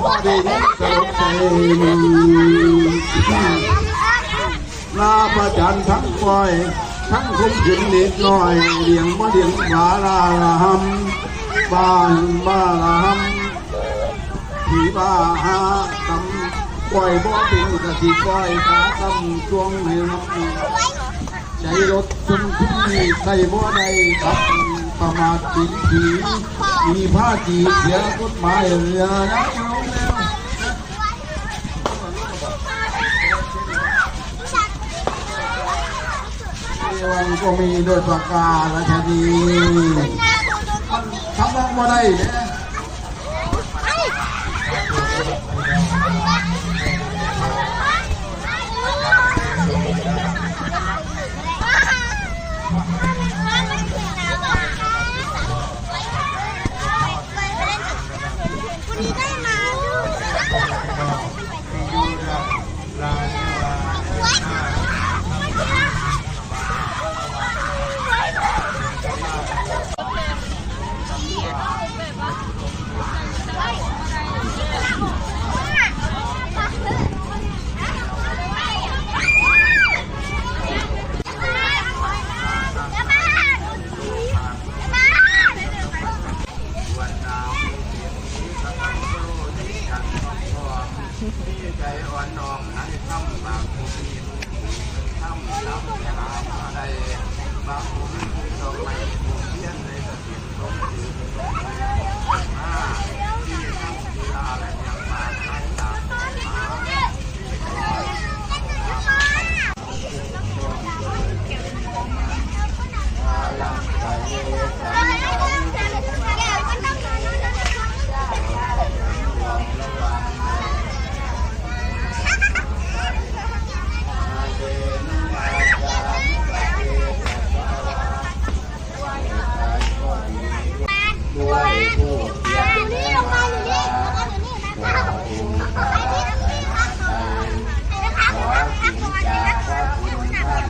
ບໍ່ໄດ້ຍິນສະຫຼົບໃຈ ລາພະຈັນທັງກ້ອຍ ທັງຄົມຂືນເດັກນ້ອຍ ລ້ຽງບໍ່ລ້ຽງບາລາລະຫຳ ບ້ານບາລະຫຳ ຜີບ້າຫາກຳ ກ້ອຍບໍ່ເປັນກະຊິກ້ອຍ ຂາກຳຊ່ວງໃຫ້ຮັບ ໃຈລົດຊົນຄຸນໃຊ້ບໍ່ໄດ້ຂັບ ປະມາດເປັນຜີ ມີພາສີເສຍກົດໝາຍເຫຼືອນາຍ ເອວັງກໍມີໂດຍປະການລະຊະນີ ມັນທຳນອງບໍ່ໄດ້ເດ້. ໃຈອ່ອນນ້ອມໃນທຳ ບາບບຸນມີບຸນທຳ ນຳໄປຫາມາໄດ້ ບາບບຸນດອກໄມ້